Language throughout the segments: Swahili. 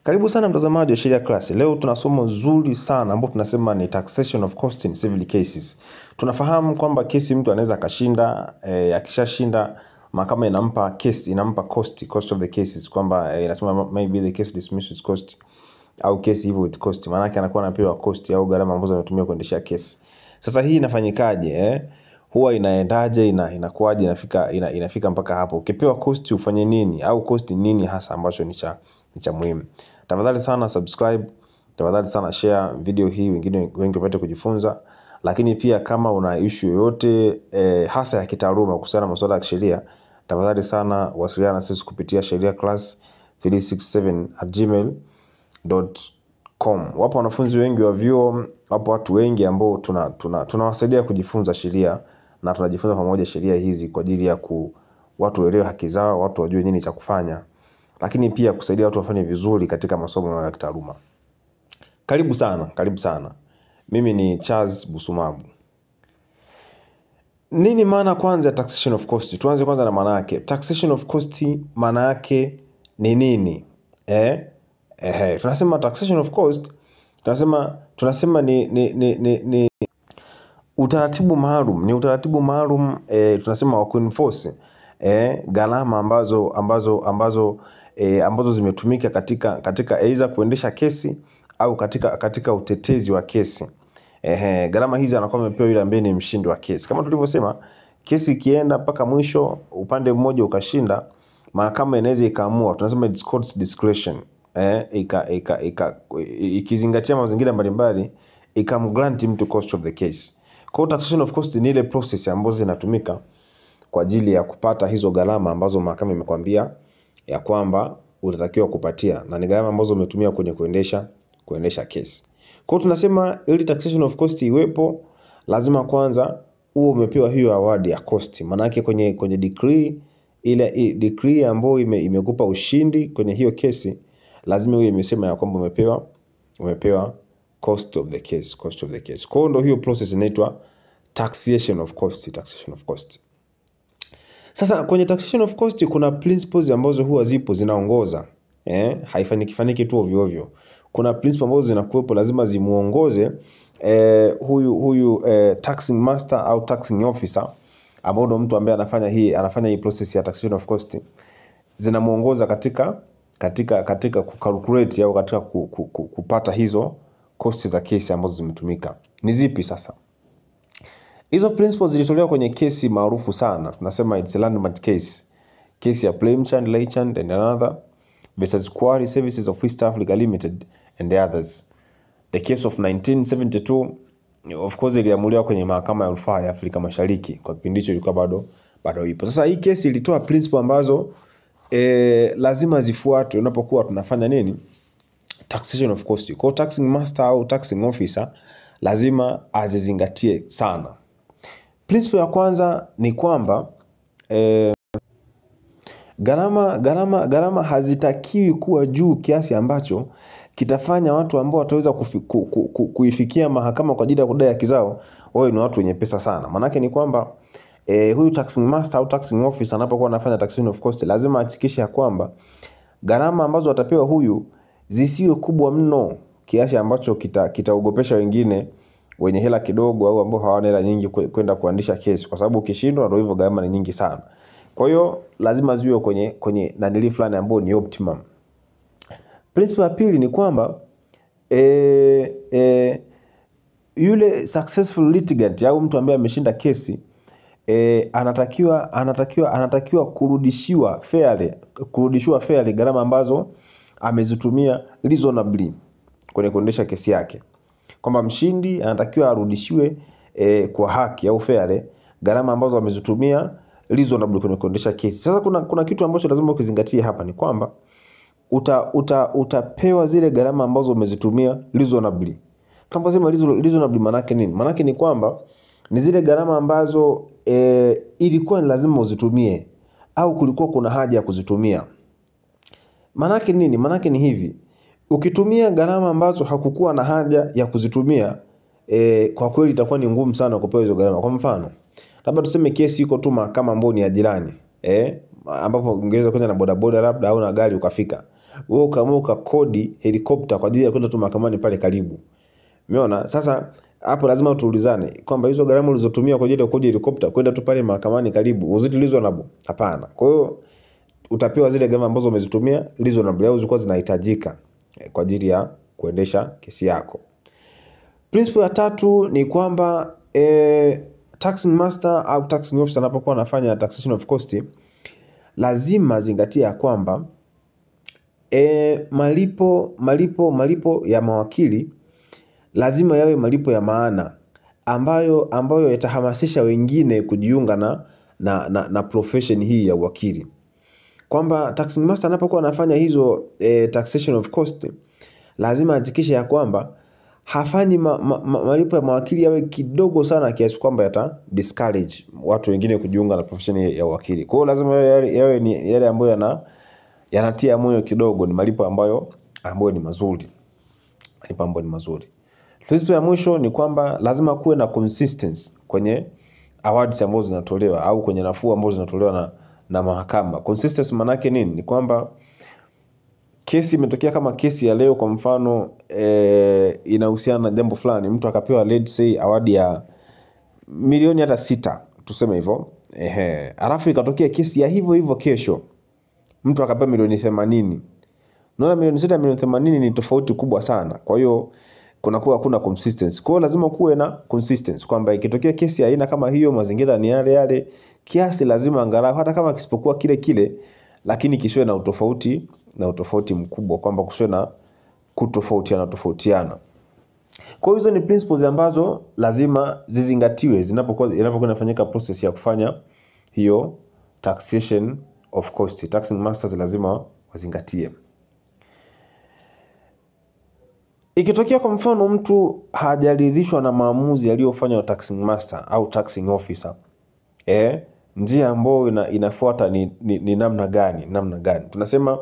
Karibu sana mtazamaji wa Sheria Class. Leo tuna somo zuri sana ambapo tunasema ni taxation of cost in civil cases. Tunafahamu kwamba kesi mtu anaweza akashinda, akishashinda mahakama inampa kesi, inampa cost, cost of the cases, kwamba inasema maybe the case dismissed with cost au kesi hivyo with cost. Maana yake anakuwa anapewa cost au gharama ambazo anatumia kuendesha kesi. Sasa hii inafanyikaje eh? Huwa inaendaje, inakuwaje, inafika mpaka hapo? Ukipewa cost ufanye nini au cost nini hasa ambacho ni cha muhimu? Tafadhali sana subscribe, tafadhali sana share video hii wengine wengi wapate kujifunza. Lakini pia kama una issue yoyote hasa ya kitaaluma kuhusiana na masuala ya kisheria, tafadhali sana wasiliana na sisi kupitia sheriaclass367@gmail.com. Wapo wanafunzi wengi wa vyuo, wapo watu wengi ambao tunawasaidia kujifunza sheria na tunajifunza pamoja sheria hizi kwa ajili ya watu waelewe haki zao, watu wajue nini cha kufanya, lakini pia kusaidia watu wafanye vizuri katika masomo ya kitaaluma. Karibu sana, karibu sana. Mimi ni Charles Busumabu. Nini maana kwanza ya taxation of cost? Tuanze kwanza na maana yake. Taxation of cost maana yake ni nini? Tunasema taxation of cost, tunasema ni utaratibu maalum, ni utaratibu maalum tunasema wa kuenforce gharama ambazo zimetumika katika aidha kuendesha kesi au katika utetezi wa kesi. Gharama hizi anakuwa amepewa yule ambaye ni mshindi wa kesi. Kama tulivyosema, kesi ikienda mpaka mwisho upande mmoja ukashinda, mahakama inaweza ikaamua, tunasema it's court's discretion, ikizingatia mazingira mbalimbali ikamgrant mtu cost of the case. Kwa taxation of cost ni ile process ambazo zinatumika kwa ajili ya kupata hizo gharama ambazo mahakama imekwambia ya kwamba utatakiwa kupatia, na ni gharama ambazo umetumia kwenye kuendesha kesi. Kwa hiyo tunasema ili taxation of cost iwepo, lazima kwanza uwe umepewa hiyo award ya cost. Maana yake kwenye decree, ile decree ambayo imekupa ushindi kwenye hiyo kesi, lazima uwe imesema ya kwamba umepewa cost of the case, cost of the case. Kwa hiyo ndio hiyo process inaitwa taxation of cost, taxation of cost. Sasa kwenye taxation of cost kuna principles ambazo huwa zipo zinaongoza. Haifaniki tu ovyo ovyo. Kuna principles ambazo zinakuwepo lazima zimuongoze huyu taxing master au taxing officer, ambao ndo mtu ambaye anafanya hii process ya taxation of cost. Zinamuongoza katika kucalculate au katika kupata hizo cost za kesi ambazo zimetumika. Ni zipi sasa? Hizo principles zilitolewa kwenye kesi maarufu sana. Tunasema it's a landmark case. Kesi ya Premchand Laichand and another versus Quarry Services of East Africa Limited and the others. The case of 1972, of course, iliamuliwa kwenye mahakama ya rufaa ya Afrika Mashariki. Kwa kipindi hicho ilikuwa bado ipo. Sasa hii kesi ilitoa principle ambazo lazima zifuatwe unapokuwa tunafanya nini? Taxation of cost. Kwa taxing master au taxing officer lazima azizingatie sana. Principle ya kwanza ni kwamba gharama hazitakiwi kuwa juu kiasi ambacho kitafanya watu ambao wataweza kuifikia mahakama kwa ajili ya kudai haki zao wawe ni watu wenye pesa sana. Maana yake ni kwamba huyu taxing master au taxing officer anapokuwa anafanya taxation of cost lazima ahakikishe kwamba gharama ambazo atapewa huyu zisiwe kubwa mno kiasi ambacho kitaogopesha wengine wenye hela kidogo au ambao hawana hela nyingi kwenda kuandisha kesi, kwa sababu ukishindwa ndio hivyo, gharama ni nyingi sana. Kwa hiyo lazima ziwe kwenye nanili fulani ambayo ni optimum. Principle ya pili ni kwamba yule successful litigant au mtu ambaye ameshinda kesi anatakiwa kurudishiwa fairly gharama ambazo amezitumia reasonably kwenye kuendesha kesi yake. Kwamba mshindi anatakiwa arudishiwe kwa haki au fairly gharama ambazo amezitumia reasonably kwenye kuendesha kesi. Sasa kuna kitu ambacho lazima ukizingatie hapa ni kwamba utapewa zile gharama ambazo umezitumia reasonably. Tunaposema reasonably maana yake nini? Maana yake ni kwamba ni zile gharama ambazo ilikuwa ni lazima uzitumie au kulikuwa kuna haja ya kuzitumia. Maana yake nini? Maana yake ni hivi. Ukitumia gharama ambazo hakukuwa na haja ya kuzitumia, kwa kweli itakuwa ni ngumu sana kupewa hizo gharama. Kwa mfano, labda tuseme kesi iko tu mahakama ambayo ni ya jirani, ambapo ungeweza kwenda na bodaboda labda au na gari ukafika. wewe ukaamua ukakodi helikopta kwa ajili ya kwenda tu mahakamani pale karibu. Umeona? Sasa hapo lazima tuulizane kwamba hizo gharama ulizotumia kwa ajili ya kukodi helikopta kwenda tu pale mahakamani karibu, was it reasonable? Hapana. Kwa hiyo utapewa zile gharama ambazo umezitumia reasonable au zilikuwa zinahitajika kwa ajili ya kuendesha kesi yako. Principle ya tatu ni kwamba taxing master au taxing officer anapokuwa anafanya taxation of cost lazima zingatia kwamba malipo ya mawakili lazima yawe malipo ya maana ambayo yatahamasisha wengine kujiunga na profession hii ya uwakili. Kwamba taxing master anapokuwa anafanya hizo taxation of cost lazima ahakikishe ya kwamba hafanyi malipo ya mawakili yawe kidogo sana kiasi kwamba yata discourage watu wengine kujiunga na profession ya uwakili. Kwa hiyo lazima yawe ni yale ambayo yanatia moyo kidogo, ni malipo ambayo ni mazuri. Malipo ambayo ni mazuri. Principle ya mwisho ni kwamba lazima kuwe na consistency kwenye awards ambazo zinatolewa au kwenye nafuu ambazo zinatolewa na mahakama. Consistency maana yake nini? Ni kwamba kesi imetokea kama kesi ya leo kwa mfano inahusiana na jambo fulani, mtu akapewa let's say award ya milioni hata 6 tuseme hivyo. Alafu ikatokea kesi ya hivyo hivyo kesho mtu akapewa milioni 80. Unaona milioni 6 na milioni 80 ni tofauti kubwa sana. Kwa hiyo kunakuwa hakuna consistency. Kwa hiyo lazima kuwe na consistency kwamba ikitokea kesi ya aina kama hiyo, mazingira ni yale yale, kiasi lazima angalau hata kama kisipokuwa kile kile lakini kisiwe na utofauti mkubwa, kwamba kusiwe na kutofautiana. Kwa hizo ni principles ambazo lazima zizingatiwe zinapokuwa inafanyika process ya kufanya hiyo taxation of cost. Taxing masters lazima wazingatie. Ikitokea kwa mfano mtu hajaridhishwa na maamuzi yaliyofanywa na taxing master au taxing officer, njia ambayo inafuata ni namna gani? Namna gani? Tunasema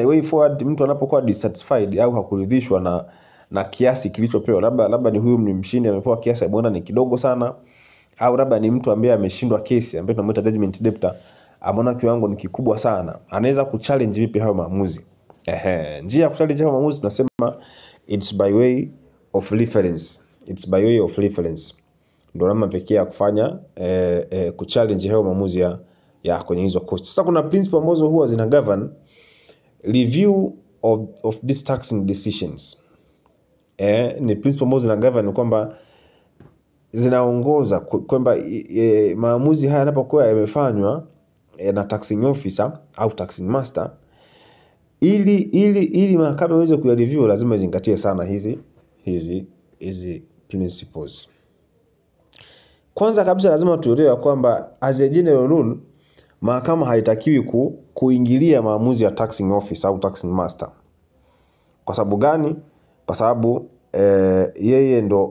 way forward, mtu anapokuwa dissatisfied au hakuridhishwa na kiasi kilichopewa, labda ni huyu ni mshindi amepewa kiasi bwana ni kidogo sana, au labda ni mtu ambaye ameshindwa kesi ambaye tunamuita judgment debtor, ameona kiwango ni kikubwa sana, anaweza kuchallenge vipi hayo maamuzi? Njia ya kuchallenge hayo maamuzi tunasema it's by way of reference. It's by way of reference. Ndio namna pekee ya kufanya kuchallenge hayo maamuzi ya kwenye hizo cost. Sasa kuna principle ambazo huwa zina govern review of these taxing decisions. Ni principle ambazo zina govern kwamba zinaongoza kwamba maamuzi haya yanapokuwa yamefanywa na taxing officer au taxing master, ili mahakama iweze kuyareview lazima izingatie sana hizi principles. Kwanza kabisa lazima tuelewe kwamba as a general rule mahakama haitakiwi kuingilia maamuzi ya taxing officer au taxing master. Kwa sababu gani? Kwa sababu yeye ndo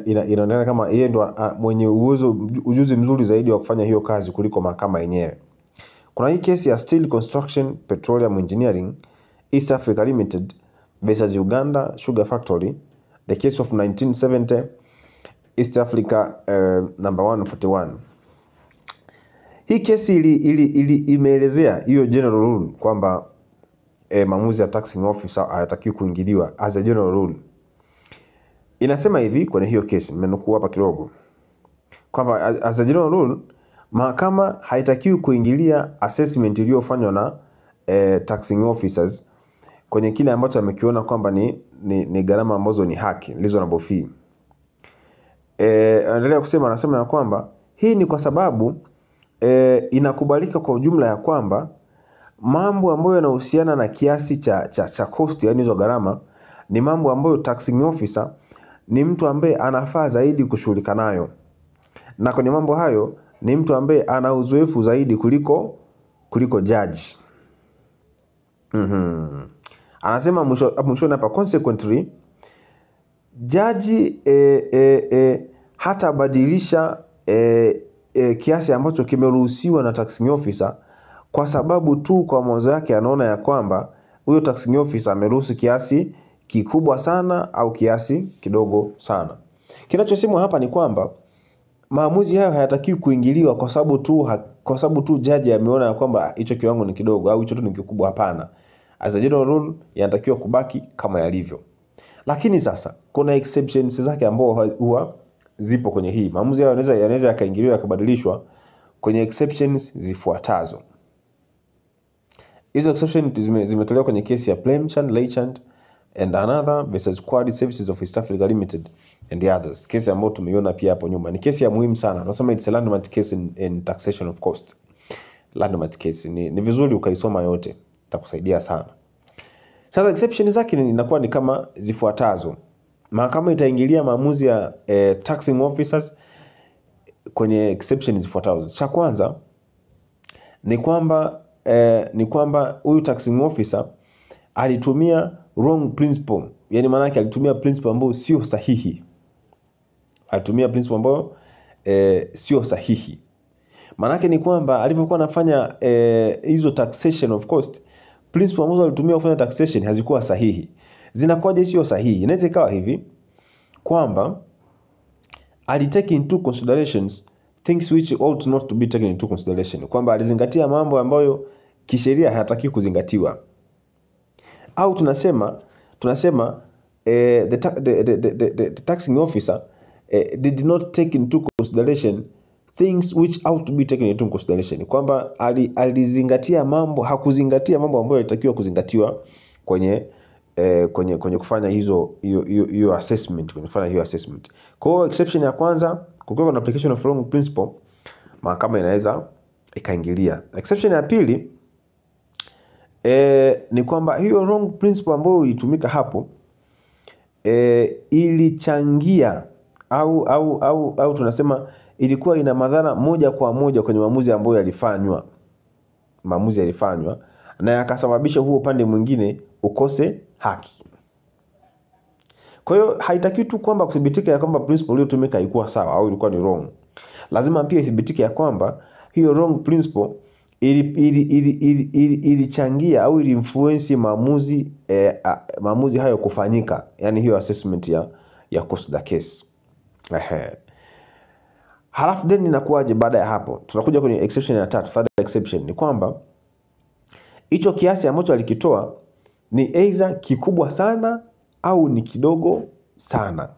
inaonekana kama yeye ndo mwenye ujuzi mzuri zaidi wa kufanya hiyo kazi kuliko mahakama yenyewe. Kuna hii kesi ya Steel Construction Petroleum Engineering East Africa Limited versus Uganda Sugar Factory, the case of 1970 East Africa number 141. Hii kesi imeelezea hiyo general rule kwamba maamuzi ya taxing officer hayatakiwi kuingiliwa as a general rule. Inasema hivi kwenye hiyo kesi, nimenukuu hapa kidogo, kwamba as a general rule mahakama haitakiwi kuingilia assessment iliyofanywa na taxing officers kwenye kile ambacho amekiona kwamba ni gharama ambazo ni haki, reasonable fee. Anaendelea kusema, anasema ya kwamba hii ni kwa sababu inakubalika kwa ujumla ya kwamba mambo ambayo yanahusiana na kiasi cha cost, yani hizo gharama, ni mambo ambayo taxing officer ni mtu ambaye anafaa zaidi kushughulika nayo, na kwenye mambo hayo ni mtu ambaye ana uzoefu zaidi kuliko judge. Anasema mwishoni hapa, consequently judge hatabadilisha kiasi ambacho kimeruhusiwa na taxing officer kwa sababu tu kwa mawazo yake anaona ya kwamba huyo taxing officer ameruhusu kiasi kikubwa sana au kiasi kidogo sana. Kinachosemwa hapa ni kwamba Maamuzi hayo hayatakiwi kuingiliwa kwa sababu tu jaji ameona kwamba hicho kiwango ni kidogo au hicho tu ni kikubwa. Hapana, as a general rule yanatakiwa kubaki kama yalivyo. Lakini sasa kuna exceptions zake ambao huwa zipo kwenye hii. Maamuzi hayo yanaweza yakaingiliwa yakabadilishwa kwenye exceptions zifuatazo. Hizo exception zimetolewa kwenye kesi ya Premchand Laichand and another versus Quality Services of East Africa Limited and the others. Kesi ambayo tumeiona pia hapo nyuma. Ni kesi ya muhimu sana. Tunasema it's a landmark case in taxation of cost. Landmark case ni vizuri ukaisoma yote, itakusaidia sana. Sasa exception zake inakuwa ni kama zifuatazo. Mahakama itaingilia maamuzi ya taxing officers kwenye exception zifuatazo. Cha kwanza ni kwamba huyu taxing officer alitumia wrong principle. Yani maana yake alitumia principle ambayo sio sahihi. Alitumia principle ambayo sio sahihi. Maana yake ni kwamba alivyokuwa anafanya hizo taxation of cost, principle ambazo alitumia kufanya taxation hazikuwa sahihi. Zinakuwaje sio sahihi? Inaweza ikawa hivi kwamba alitake into considerations things which ought not to be taken into consideration, kwamba alizingatia mambo ambayo kisheria hayataki kuzingatiwa. Au tunasema the taxing officer did not take into consideration things which ought to be taken into consideration, kwamba alizingatia mambo, hakuzingatia mambo ambayo yalitakiwa kuzingatiwa kwenye kwenye kufanya hizo hiyo assessment, kwenye kufanya hiyo assessment. Kwa hiyo exception ya kwanza, kukiwa na application of wrong principle, mahakama inaweza ikaingilia. Exception ya pili ni kwamba hiyo wrong principle ambayo ilitumika hapo ilichangia au tunasema ilikuwa ina madhara moja kwa moja kwenye maamuzi ambayo yalifanywa. Maamuzi yalifanywa na yakasababisha huo upande mwingine ukose haki. Kwa hiyo haitakiwi tu kwamba kuthibitika ya kwamba principle iliyotumika haikuwa sawa au ilikuwa ni wrong. Lazima pia ithibitike ya kwamba hiyo wrong principle ilichangia au ili influence maamuzi hayo kufanyika, yani hiyo assessment ya cost of the case. Ehe. Halafu then inakuwaje baada ya hapo? Tunakuja kwenye exception ya tatu, third exception ni kwamba hicho kiasi ambacho alikitoa ni either kikubwa sana au ni kidogo sana.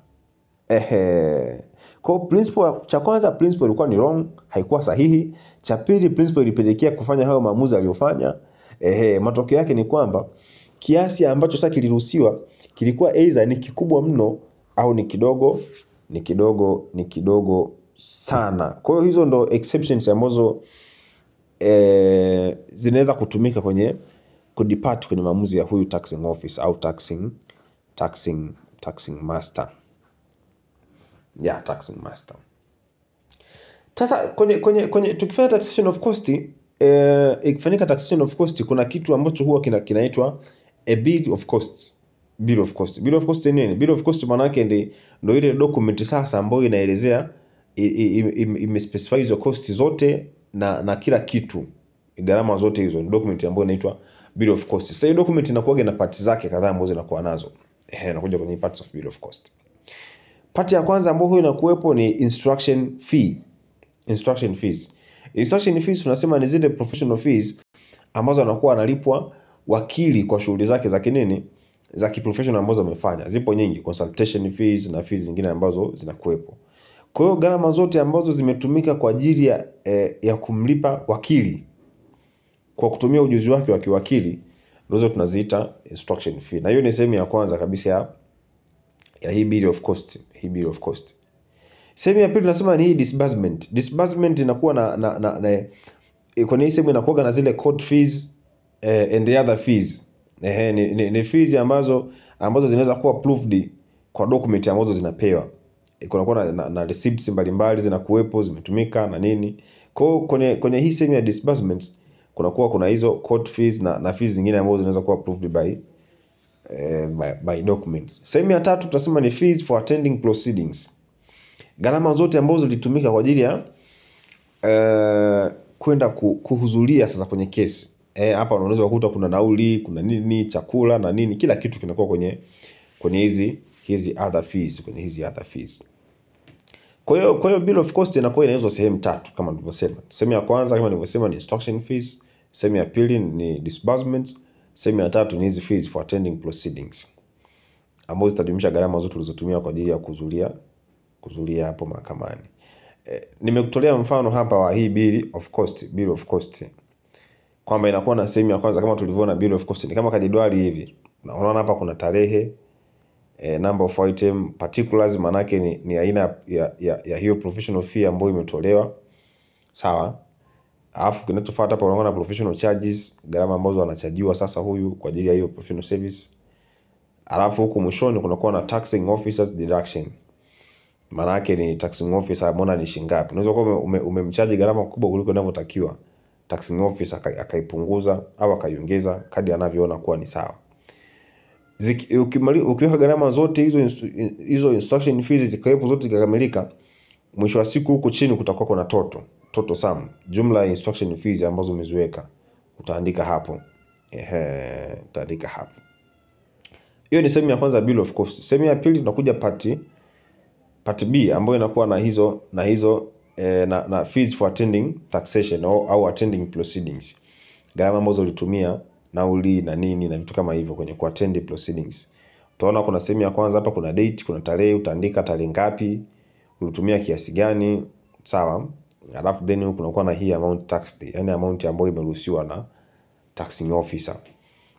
Ehe. Kwa principle, cha kwanza principle ilikuwa ni wrong, haikuwa sahihi. Cha pili principle ilipelekea kufanya hayo maamuzi aliyofanya. Ehe, matokeo yake ni kwamba kiasi ambacho sasa kiliruhusiwa kilikuwa either ni kikubwa mno au ni kidogo, ni kidogo sana. Kwa hiyo hizo ndo exceptions ambazo zinaweza kutumika kwenye kudepart kwenye maamuzi ya huyu taxing office au taxing master. Yeah, taxing master. Sasa kwenye tukifanya taxation of cost, ikifanyika taxation of cost kuna kitu ambacho huwa kinaitwa a bill of costs. Bill of cost. Bill of cost ni nini? Bill of cost maana yake ndio ile document sasa ambayo inaelezea imespecify hizo cost zote na kila kitu, gharama zote hizo. Ni document ambayo inaitwa bill of cost. Sasa hiyo document inakuwa na parts zake kadhaa ambazo zinakuwa nazo. Nakuja kwenye parts of bill of cost. Part ya kwanza ambayo huyo inakuwepo ni instruction fee. Instruction fees. Instruction fees tunasema ni zile professional fees ambazo anakuwa analipwa wakili kwa shughuli zake za kinini, za kiprofessional ambazo amefanya. Zipo nyingi, consultation fees na fees zingine ambazo zinakuwepo. Kwa hiyo gharama zote ambazo zimetumika kwa ajili ya kumlipa wakili kwa kutumia ujuzi wake wa kiwakili ndizo tunaziita instruction fee. Na hiyo ni sehemu ya kwanza kabisa ya hii bill of cost, hii bill of cost. Sehemu ya pili tunasema ni hii disbursement. Disbursement inakuwa na kwenye hii sehemu inakuwa na zile court fees and the other fees. Ni fees ambazo zinaweza kuwa proved kwa document ambazo zinapewa. Kuna kuwa na receipts mbalimbali zinakuwepo, zimetumika na nini. Kwa hiyo kwenye hii sehemu ya disbursements kuna kuwa kuna hizo court fees na fees zingine ambazo zinaweza kuwa proved by documents. Sehemu ya tatu tunasema ni fees for attending proceedings. Gharama zote ambazo zilitumika kwa ajili ya kwenda kuhudhuria sasa kwenye kesi. Hapa unaweza kukuta kuna nauli, kuna nini, chakula na nini, kila kitu kinakuwa kwenye hizi other fees, kwenye hizi other fees. Kwa hiyo bill of cost inakuwa inauzwa sehemu tatu kama nilivyosema. Sehemu ya kwanza kama nilivyosema ni instruction fees, sehemu ya pili ni disbursements, sehemu ya tatu ni hizi fees for attending proceedings, ambazo zitajumlisha gharama zote tulizotumia kwa ajili ya kuhudhuria hapo mahakamani. Nimekutolea mfano hapa wa hii bill of cost kwamba inakuwa na sehemu ya kwanza kama tulivyoona bill of cost ni kama kajedwali hivi. Na unaona hapa kuna tarehe, number of item, particulars manake ni aina ya hiyo professional fee ambayo imetolewa. Sawa? Alafu kinachofuata hapa unaona professional charges, gharama ambazo wanachajiwa sasa huyu kwa ajili ya hiyo professional service. Alafu huku mwishoni kunakuwa na taxing officers deduction. Maana yake ni taxing officer ameona ni shilingi ngapi. Unaweza kuwa umemcharge gharama kubwa kuliko inavyotakiwa. Taxing officer akaipunguza au akaiongeza kadri anavyoona kuwa ni sawa. Ukiweka gharama zote hizo instruction fees zikawepo zote zikakamilika, mwisho wa siku huku chini kutakuwa kuna total sum, jumla ya instruction fees ambazo umeziweka utaandika hapo. Utaandika hapo. Hiyo ni sehemu ya kwanza bill of cost. Sehemu ya pili tunakuja part B ambayo inakuwa na hizo na hizo na fees for attending taxation au attending proceedings. Gharama ambazo ulitumia nauli na nini na vitu kama hivyo kwenye ku attend proceedings. Utaona kuna sehemu ya kwanza hapa kuna date, kuna tarehe, utaandika tarehe ngapi, ulitumia kiasi gani, sawa? Alafu then huku kunakuwa na hii amount taxed, yani amount ambayo imeruhusiwa na taxing officer.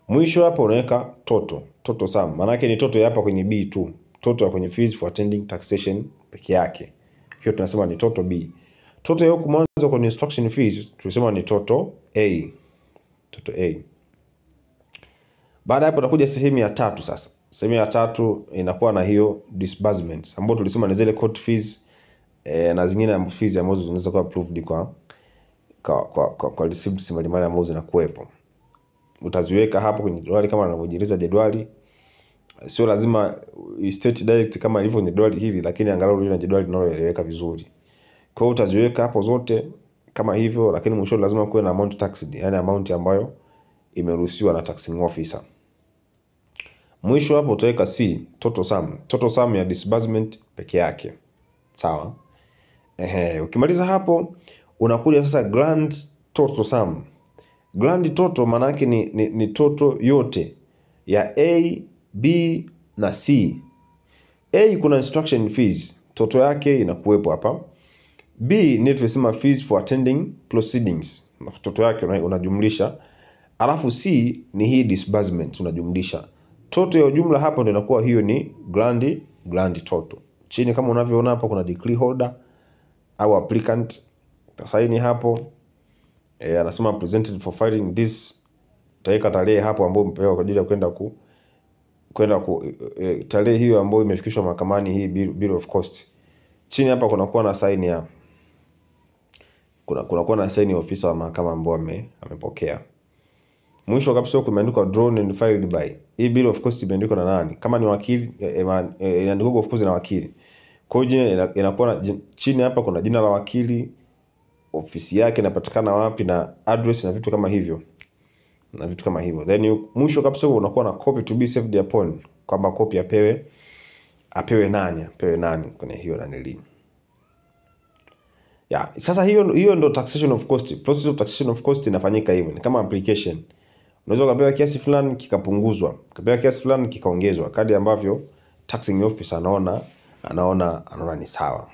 Mwisho hapo unaweka total sum. Maana yake ni total hapa kwenye B tu, total ya kwenye fees for attending taxation peke yake. Hiyo tunasema ni total B. Total ya huku mwanzo kwenye instruction fees tulisema ni total A. Total A. Baada hapo tutakuja sehemu ya tatu sasa. Sehemu ya tatu inakuwa na hiyo disbursements ambapo tulisema ni zile court fees na zingine fees ambazo zinaweza kuwa approved kwa receipts mbalimbali ambazo zinakuwepo. Utaziweka hapo kwenye jedwali kama ninavyojieleza jedwali. Sio lazima state direct kama ilivyo kwenye jedwali hili, lakini angalau liwe na jedwali linaloeleweka vizuri. Kwa hiyo utaziweka hapo zote kama hivyo, lakini mwisho lazima kuwe na amount taxed, yani amount ambayo imeruhusiwa na taxing officer. Mwisho hapo utaweka C, total sum. Total sum ya disbursement peke yake. Sawa? Ukimaliza hapo unakuja sasa grand total sum. Grand total maana yake ni total yote ya A, B na C. A kuna instruction fees, total yake inakuwepo hapa. B ni tulisema fees for attending proceedings, total yake unajumlisha. Alafu C ni hii disbursement unajumlisha. Total ya ujumla hapo ndio inakuwa hiyo ni grand total. Chini kama unavyoona hapo kuna decree holder au applicant saini hapo. Anasema presented for filing this, utaweka tarehe hapo ambayo umepewa kwa ajili ya kwenda ku tarehe hiyo ambayo imefikishwa mahakamani hii bill of cost. Chini hapa kuna kuwa na sign ya kuna kuwa na sign ya ofisa wa mahakama ambao amepokea. Mwisho kabisa kumeandikwa drawn and filed by. Hii bill of cost imeandikwa na nani? Kama ni wakili, inaandikwa of course na wakili. Kwa hiyo inakuwa chini hapa kuna jina la wakili, ofisi yake inapatikana wapi na address na vitu kama hivyo. Na vitu kama hivyo. Then mwisho kabisa unakuwa na copy to be saved upon, kwamba copy apewe nani kwenye hiyo nanili. Ya, sasa hiyo ndio taxation of cost. Process of taxation of cost inafanyika hivyo. Ni kama application. Unaweza ukapewa kiasi fulani kikapunguzwa, ukapewa kiasi fulani kikaongezwa kadri ambavyo taxing officer anaona ni sawa.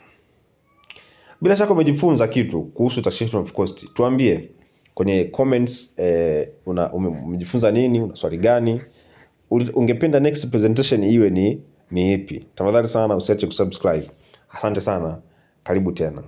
Bila shaka umejifunza kitu kuhusu taxation of cost. Tuambie kwenye comments, umejifunza nini, una swali gani, ungependa next presentation iwe ni ipi. Tafadhali sana usiache kusubscribe. Asante sana, karibu tena.